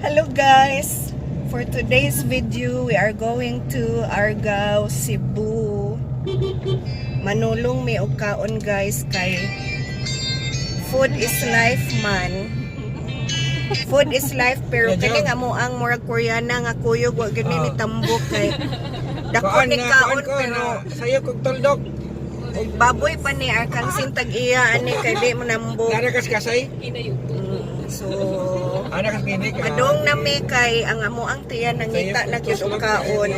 Hello guys! For today's video, we are going to Argao, Cebu. Manulong mi og kaon, guys, kay food is life man. Food is life, pero kini nga mo ang murag Koreana nga kuyog, wa gyud ni tambok kay dako ni kaon, pero Sayo kog tuldok. Og baboy pa ni Arkansin tag-iya ani kay di mo nambok. Nara kas kasay? So Ana kas nginik. Adong nami kay ang amo ang tiyan nangita na gyud og kaon.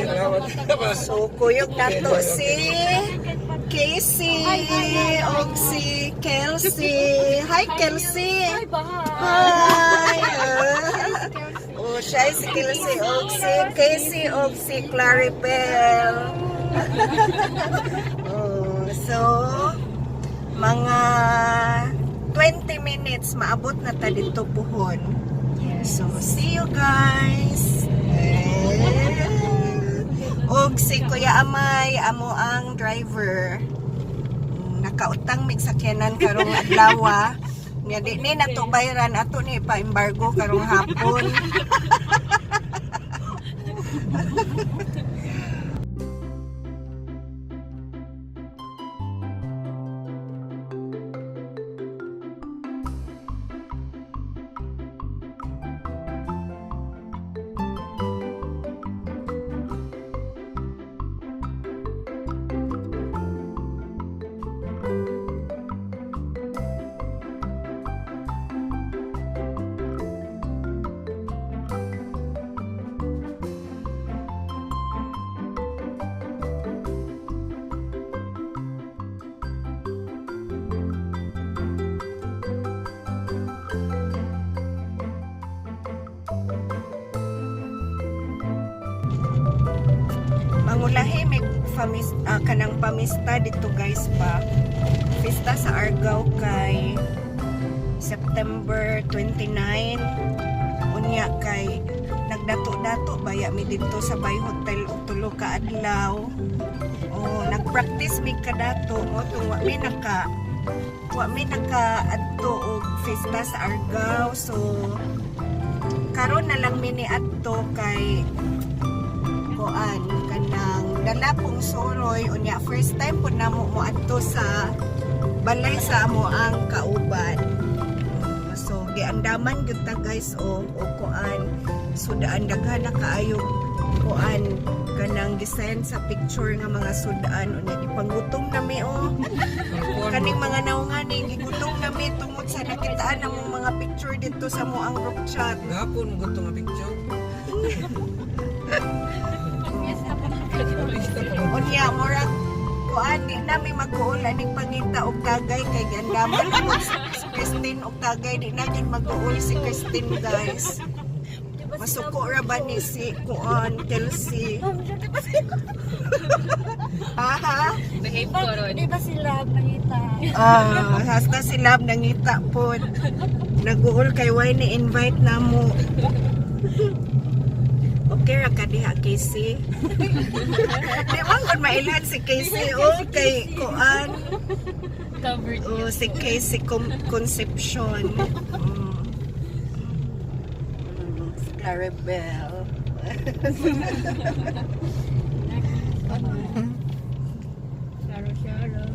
So kuyog nato si Casey og si Kelsey. Hi, Kelsey. Hi. Oh, siya si Kelsey og si Casey og si Claribel. Oh, so mga 20 minutes maabot na ta dito puhon. So, see you guys! Eh. Og si Kuya Amay, amo ang driver. Nakautang mig sakyanan karong adlaw. Nya di ni nato bayran, ato ni pa-embargo karong hapon. Mangulahi may famis, kanang pamista dito guys pa. Pista sa Argao kay September 29. Unya kay nagdato-dato baya mi dito sa Bay Hotel og tulo ka adlaw. Oh, nagpractice mi kadato mo tung wa mi naka adto og fiesta sa Argao. So karon na lang mi ni adto kay kuan kanang dala pong soroy. Unya first time po namo mo adto sa balay sa amo ang kauban. So giandaman gyud ta guys o kuan sudaan, daghan na kaayo kuan kanang gi-send sa picture nga mga sudaan. Unya gipangutom na mi oh kaning mga naungan ni, gigutom na mi tungod sa nakitaan namong mga picture dito sa mo ang group chat. Gapon mo gusto nga picture. Pista pa. Unya, murag kuan di nami mag-uol aning pangita og tagay kay giandaman mo si Christine og tagay. Di na gyud mag-uol si Christine guys. Masuko ra ba ni si kuan Kelsey? Aha. Behave ko ron. Di ba sila nangita? Ah, hasta si Lab nangita pod. Nag-uol kay why ni invite namo. Okay ra ka diha, Casey? Di man gud mailhan si Casey oh kay kuan. Covered. Oh, si Casey Concepcion. Si Claribel. Sharo, sharo.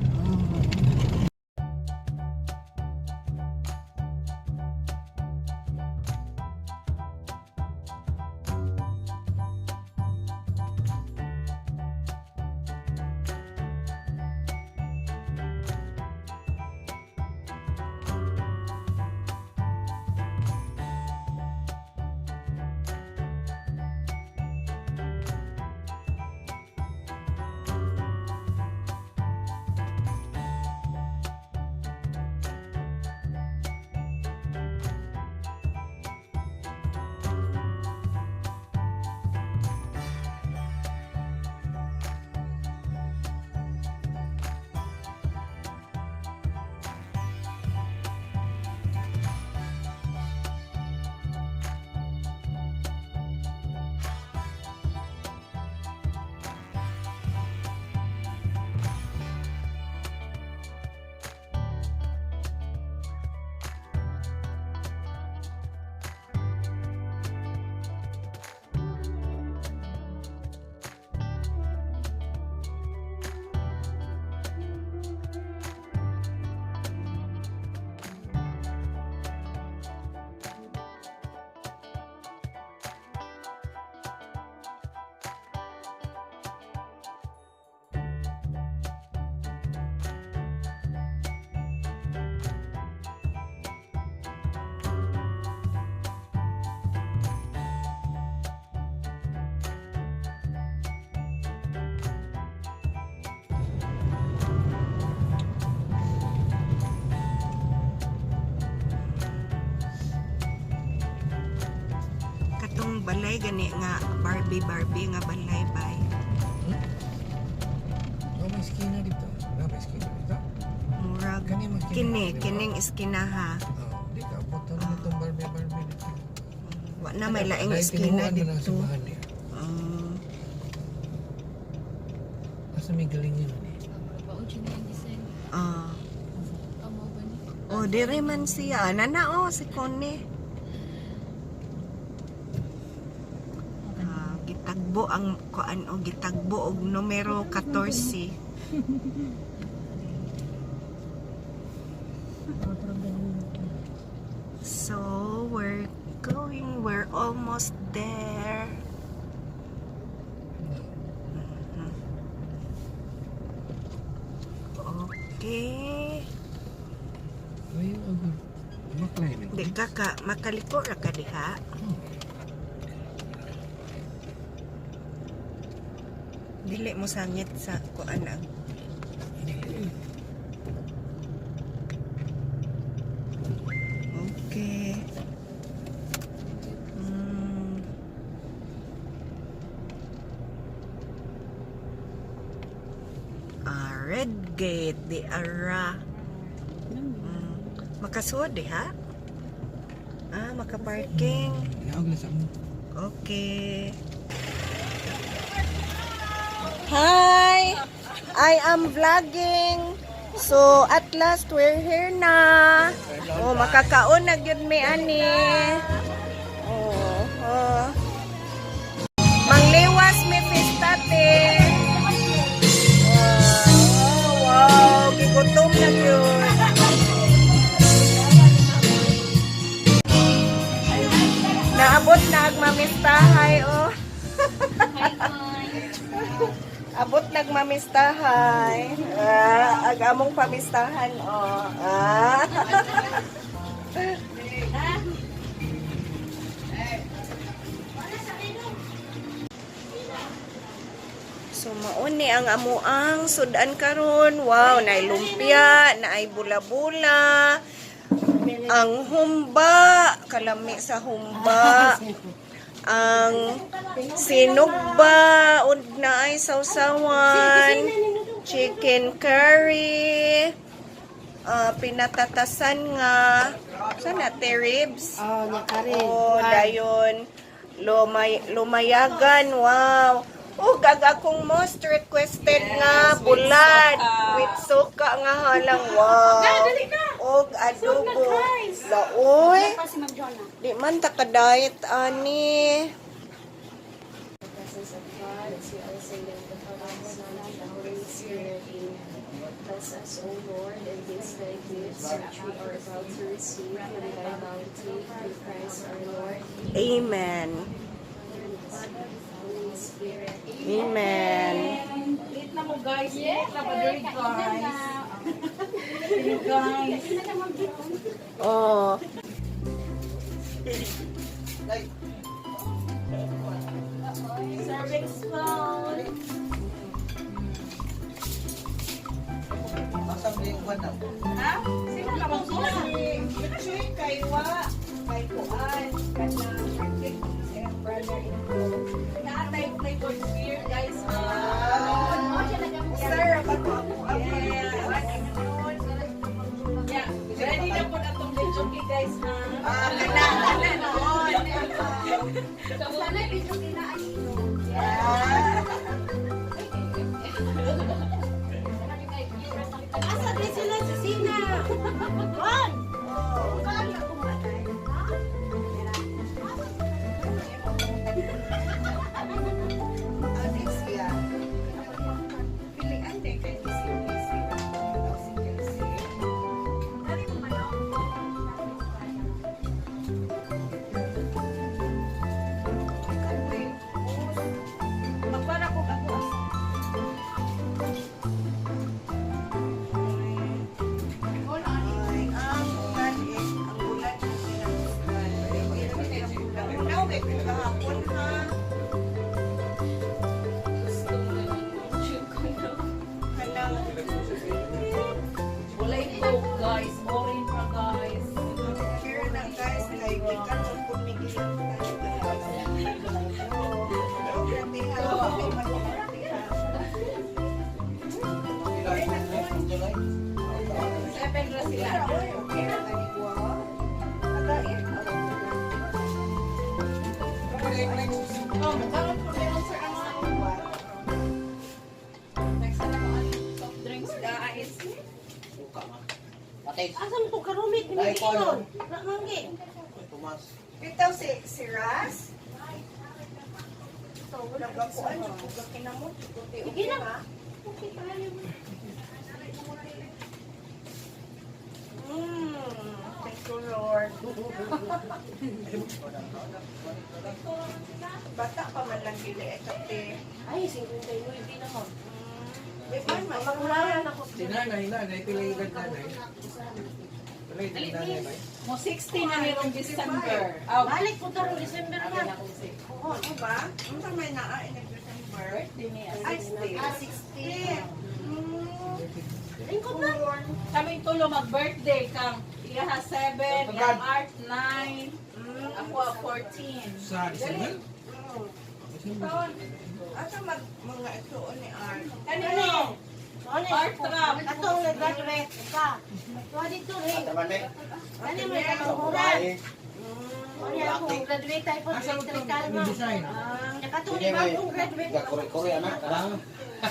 balay gani nga Barbie Barbie nga balay bay. Oh, may eskina dito. Na may eskina dito. Murag Kani man kini di ba? Kining eskinaha. Oh, di ka abot na itong Barbie Barbie dito. Wa na may laing Dahil eskina tinuoan man ang dito. simbahan niya. Asa may galing yun eh. Baon siya na yung design. Amo ba ni? Oh, dire man siya. Nana oh si Connie. Ah, gitagbo ang kuan o gitagbo og numero 14. So, we're going, we're almost there. Okay. Ayaw, agad. Maklaim. Di ka ka, makaliko ra ka diha. Dili mo sangit sa kuan ang Okay. Ah, Red Gate, di ara. Makasuod diha? Ah, makaparking. Laog na sa mo. Okay. Hi! I am vlogging. So, at last, we're here na. Oh, makakaon na gyud mi ani. Oh. Mangliwas mi fiesta te. Wow, gigutom na gyud. Naabot na ang mamistahay, oh. Hi, guys. Abot nagmamistahay. Ah, ag among pamistahan, oh. Ah. So mauni ang amuang sudan karon. Wow, naay lumpia, naay bula-bula. Ang humba, kalami sa humba. Ang sinugba, ud naay sausawan, chicken curry, ah, pinatatasan nga, sana te ribs. Oh, nyakari. Oh, dayon lumayagan, wow. Oh, gag akong most requested nga bulad with suka nga halang, wow. Og adobo. Laoy. Di man ta ka-diet ani. Presence of God, as we also live the Father, Son, and the Holy Spirit. Amen. Bless us, O Lord, and these thy gifts which we are about to receive from thy bounty through Christ our Lord. Amen. Holy Spirit. Amen. Late na mo, guys. Late na mo guys. Guys. Oh. Serving spoon. Asa may uban na. Ha? Sino ka bang Si kay wa kay kuan kanang sa brother in law. Naatay flavored beer, guys. Sir, bago ako ang Yeah. Ready na po na itong lechon cake, guys, ha? Ah, kana kana noon. Sana video kinaan. Ah. Asa di sila si Sina? Ron! Kaan ka kumatay? Alexia. Pilian din kay si si si Kelsey. Magpara ko ako. Ay, ang bulan eh. Ang bulan ang kinagustuhan. Nagunaw kay kung kahapon ha. Gusto mo na ng chicken. Kanang Walay coke, guys. Orange pa, guys. share na guys kay gikan sa kumigil. Oh, magkaroon po meron, sir, ang Next na ko ang soft drinks, guys. Suka man. Patay. Asan po karumit ni Ay, Ginon? kono. Ramanggi. Tumas. Bitaw si Ras. So, nagakuan jud ko gakinamot jud ko ti Sige na. ha. Okay tayo. Thank you, Lord. Bata pa man lang dili ay kape. Ay, 59 na mo. Di man Mangularan ako. Si nanay, nanay, pila edad nanay. Pila edad nanay ba? Mo 60 na nirong December. Oh, Balik po tarong December na. Oo, ano ba? Unsa may naa in December? Birthday niya. Ay, still. Ah, 16. Lingkod na. Kaming tulo mag-birthday kang iyaha 7, iyang Art 9, ako ah, 14. Sa December? December. Asa mag mga ituon ni Art? Kanino? Ano? Art Trump. Atong nag-graduate ka. Tuwa dito rin. Taman eh. Ano mo yung kamanghuran? Babae. Ano yung akong graduate tayo po? Asa mo Electrical itong mo. design? Nakatong Sige, lima may akong graduate. Kore-kore anak. Ah.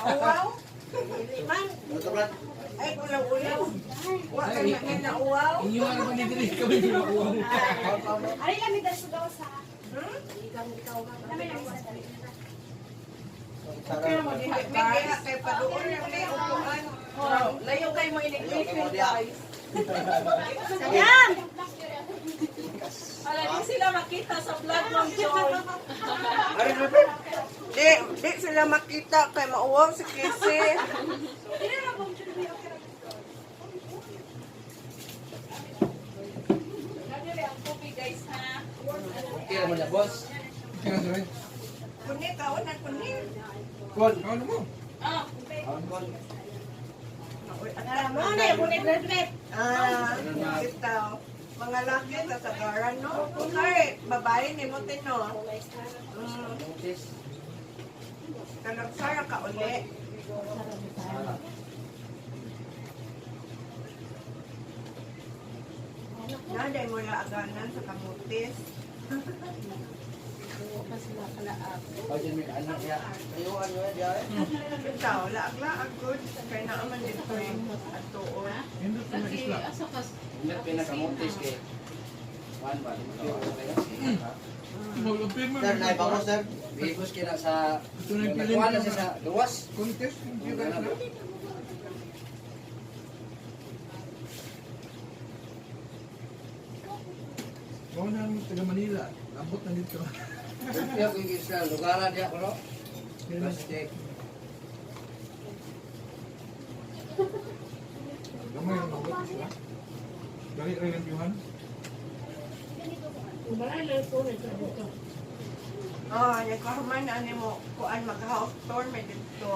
Uwaw? Dili man. Ano to, Brad? Ay, ulaw-ulaw. Wa ka na na uwaw. Inyo ano ba nidili kami di makuha? Ari lang may daw sa. Hmm? Kami lang sa Okay mo diha, May kaya guys. kay paduon na may upuan. Oh, layo kayo mo inig-refill, guys. Sayang! Ala, di sila makita sa vlog ng Joy. Di, di sila makita kay mauwaw si Casey. Dali ang coffee, guys, ha? Okay naman na, boss. Kaya sa Kuni kaon na kuni. Kon. Ano mo? Ah, Kon, kon. Mo na yung graduate. Ah, bitaw. Mga laki sa sagaran, no? Kung kay, babae ni mo tino. Notice. Kanagsara ka uli. Sara. Naday mo laaganan sa kamutis. Ay, may anak niya. Ayuan mo yan, diya eh. Bitaw, laag-laag good. Kaya naaman dito yung atuon. Hindi ko na laki, isla. asa ka? Hindi pinakamutis kay Juan ba? Sir, naiba ko, sir. Bigos kina sa Ito na yung Nakuha na siya sa gawas. Contest? Hindi ka na. Mau na ang taga Manila. Abot na dito. Kaya kung sa lugaran diya ko no. Plastic. Gamay ang abot sila. Dali rin ang yuhan. Oh, nagkahuman na ani mo kuan mag-house tour may dito.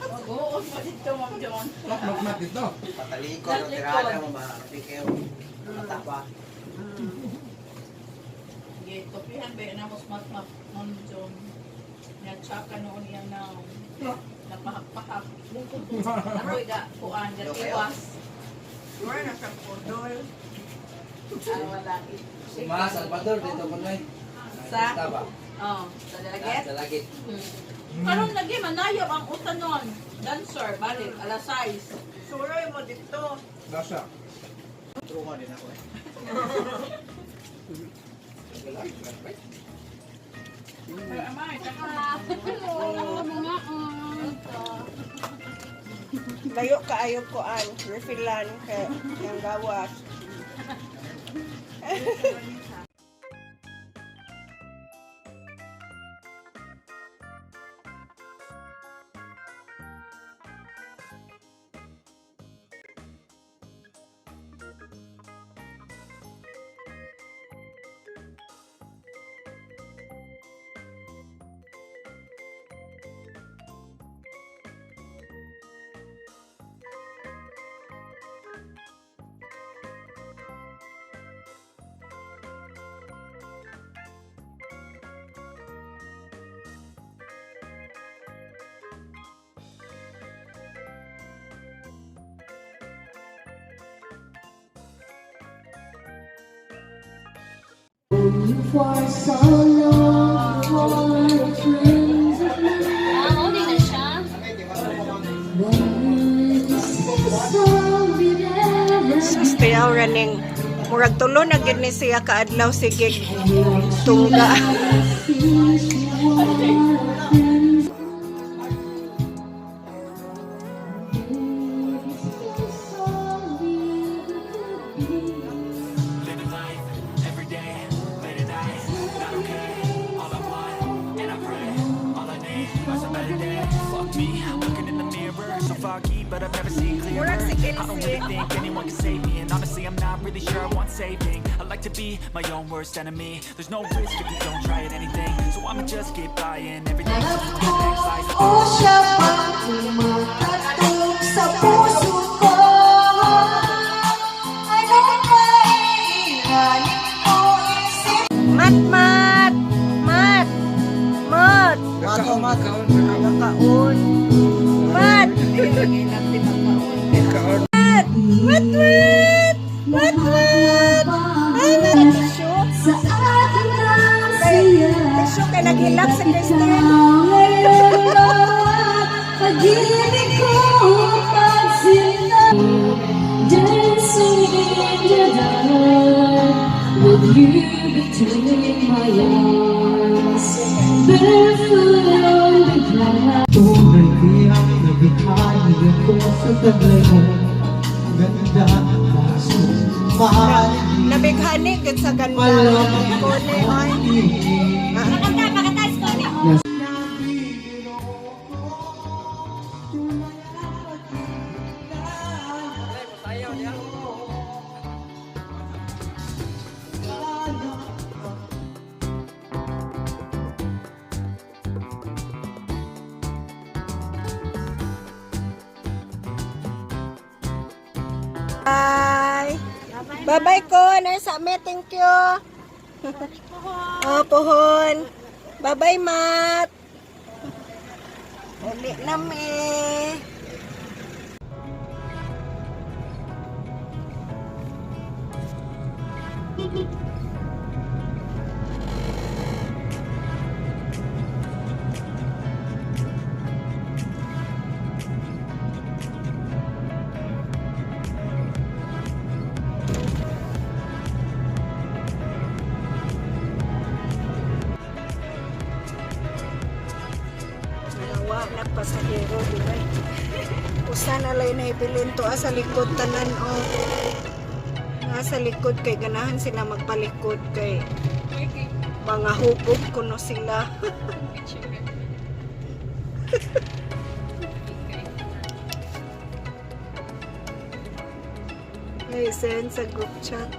Mag-uod mo dito, Ma'am John. Mat mat dito. Patalikod ang tirada mo ma. Di kayo mataba. Sige, topihan ba yun na mo smart map, Ma'am John? Niya-tsaka noon yan na napahak-pahak. Ako iga, kuan, gatiwas. Mura na sa pudol. Ah, wala. Si Ma Salvador dito ko na. Sa? Taba. Oh, sa dalagit. Sa lagit. Karon lagi manayab ang utanon. Dancer, balik, alas 6. Suroy mo dito. Lasa. Truma din ako eh. Pero amay, tsaka Layo kaayo kuan, refillan kay yang gawas. You for so long were friends of mine. Ah, mao din na siya. This is all we'd ever Sustayaw running. Murag tulo na gid ni siya kaadlaw sige tungga. Things you were friends. This is all we ever could be. Living life every day, late at night, not okay. All I want, and I pray, all I need are some better days. Fuck me, I'm looking in the mirror, so foggy, but I've never seen clearer. Murag si I don't Kelsey. really think anyone can save me, and honestly, I'm not really sure I want saving. I like to be my own worst enemy. There's no risk if you don't try at anything, so I'ma just keep buying everything. So the next life. O siya pang tumakatog sa puso ko. Anong kailangan ko isip? Mat mat mat mat Nakaon, nakaon, nakaon. Mat nakaon. mat mat mat mat. Ay mat tissue. Sa akin ang saya. Tissue kay naghilak si Christine. Ikaw ngayon bawat pag-ibig ko pagsinta. Dancing in the dark with you between my arms, barefoot on the ground. Tunay diyang nabighani ako sa taglay mo. Ganda, kaso mahalin. Nabighani gid sa ganda. Kone oy. Pakanta, pakanta, Skone. Nabibiro ko, tunay ang pag-ibig na Bye. Bye-bye ko. Nice sa amin. Thank you. Oh, pohon. Bye-bye, Matt. Uli nami. Dalawa na pasahero, di ba? Usa na lay nahibilin to ah, sa likod tanan o. Nga sa likod kay ganahan sila magpalikod kay mga hubog kuno sila. May send sa group chat.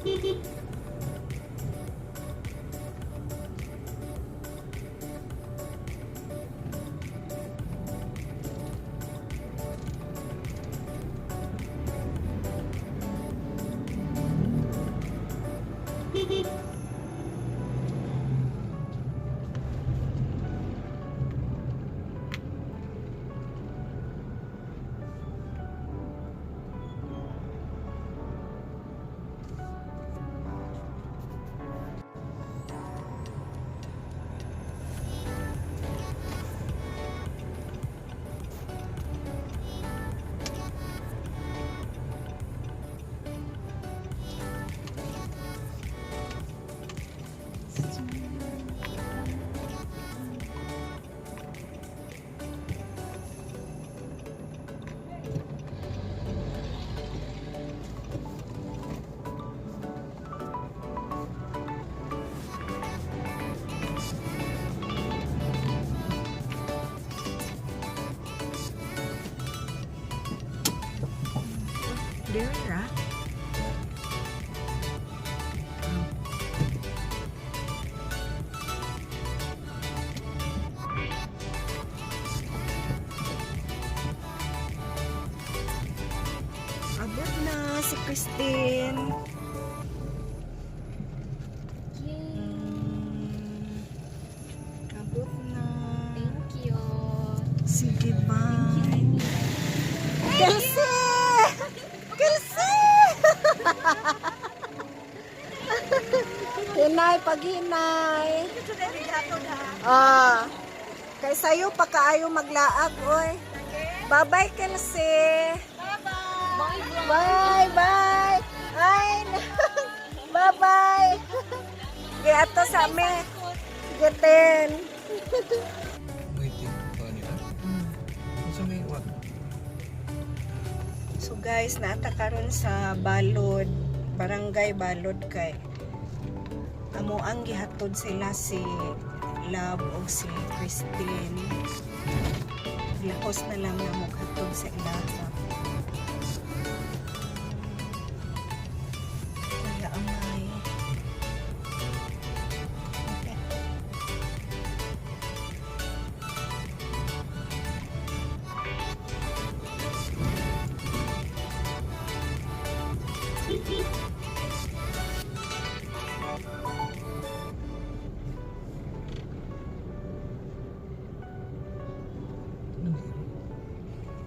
Diri ra. Abot na si Christine. Yay! Abot na. Thank you. Sige, bye. Kelsey! Kelsey! Hinay, paghinay. Ah. Kay sayo pa kaayo maglaag, oy. Bye-bye, Kelsey. Bye, bye. Ay, bye-bye. Giato sa ame. Geten. Waiting pa nila. Unsa may what? So guys, naata karon sa Balod, Barangay Balod kay amo ang gihatod sila si Love og si Christine. Lakos na lang na hatod sa ilaha. Kaya amay. Okay.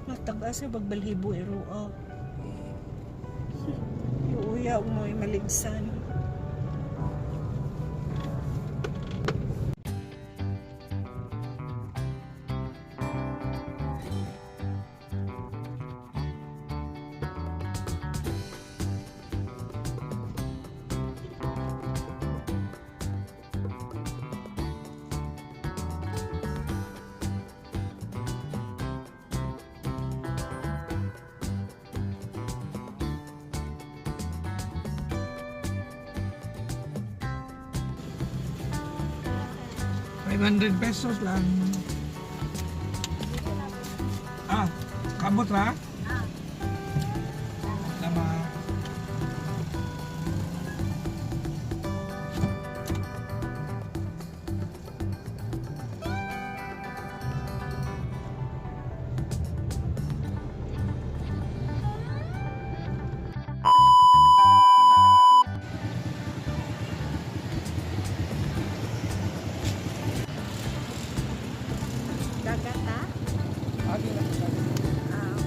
Nataga sa bagbalhibo iro ah. Luya mo ay maligsan. ₱500 pesos lang. Ah, kamot ra? Tama. Dagat ah? Agi na. Ah.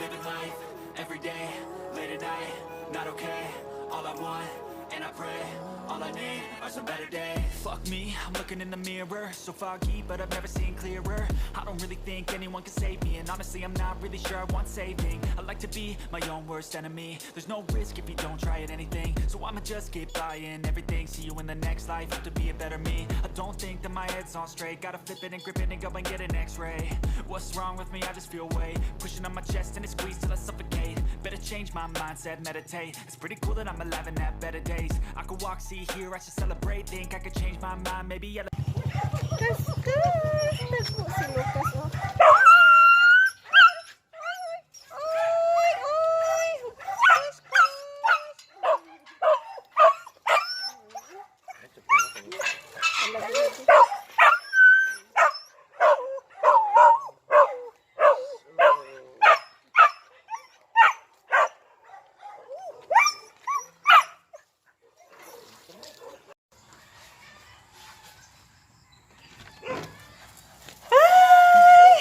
Living life, every day, late at night, not okay. All I want, and I pray, all I need are some better days. Fuck me, I'm looking in the mirror, so foggy, but I've never seen clearer. I don't really think anyone can save me, and honestly, I'm not really sure I want saving. I like to be my own worst enemy. There's no risk if you don't try at anything, so I'ma just keep buying everything. See you in the next life, have to be a better me. I don't think that my head's on straight. Gotta flip it and grip it and go and get an X-ray. What's wrong with me? I just feel weight pushing on my chest and it squeezes till I suffocate. Better change my mindset, meditate. It's pretty cool that I'm alive and have better days. I could walk, see, hear, I should celebrate. Think I could change my mind, maybe I'll Kaskas! Nagpo si Lucas, oh. Oy! Oy! Kush, kush! Ay!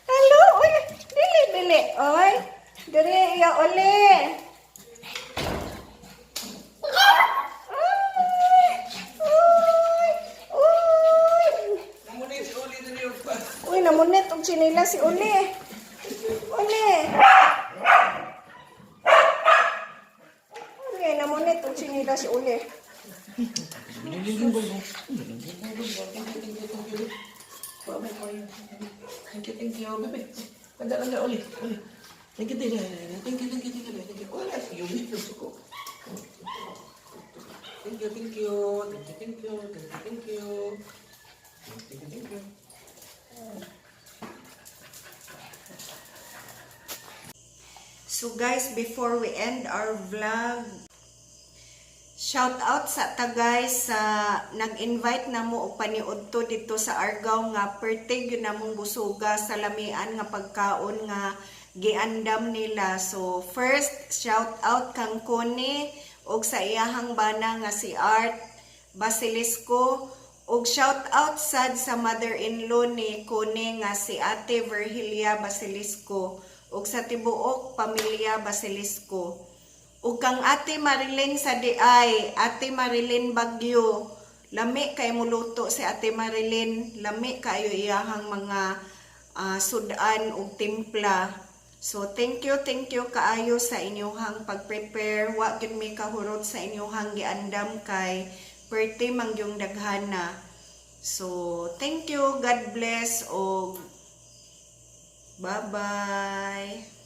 Hello! Uy! Dili, dili. Oy! Dili, iya uli. Ay! Uy! Uy! Namunit si Uli na yung pa. Uy, namunit og tsinila si Uli. Uli. Uli, namunit og tsinila si Uli. Thank you, thank you, bebe. Ganda lang na, Uli. Uli. Thank you, thank you, thank you, thank you, thank you, thank you. Wala, sige, Uli. Ko. Thank you, thank you, thank you, thank you, thank you, thank you. Thank you, thank you. So guys, before we end our vlog, shout out sa ta guys sa nag-invite na mo og paniudto dito sa Argao nga pertig yun namong busuga sa lamian nga pagkaon nga giandam nila. So first, shout out kang Connie og sa iyahang bana nga si Art Basilisco og shout out sad sa mother-in-law ni Connie nga si Ate Virgilia Basilisco ug sa tibuok pamilya Basilisco. Ug kang Ate Marilyn sa diay, Ate Marilyn Bagyo, lami kay muluto si Ate Marilyn, lami kayo iyahang mga sudan ug timpla. So thank you kaayo sa inyuhang pag-prepare. Wa gyud mi kahurot sa inyuhang giandam kay perti mangyong daghana. So thank you, God bless og bye-bye.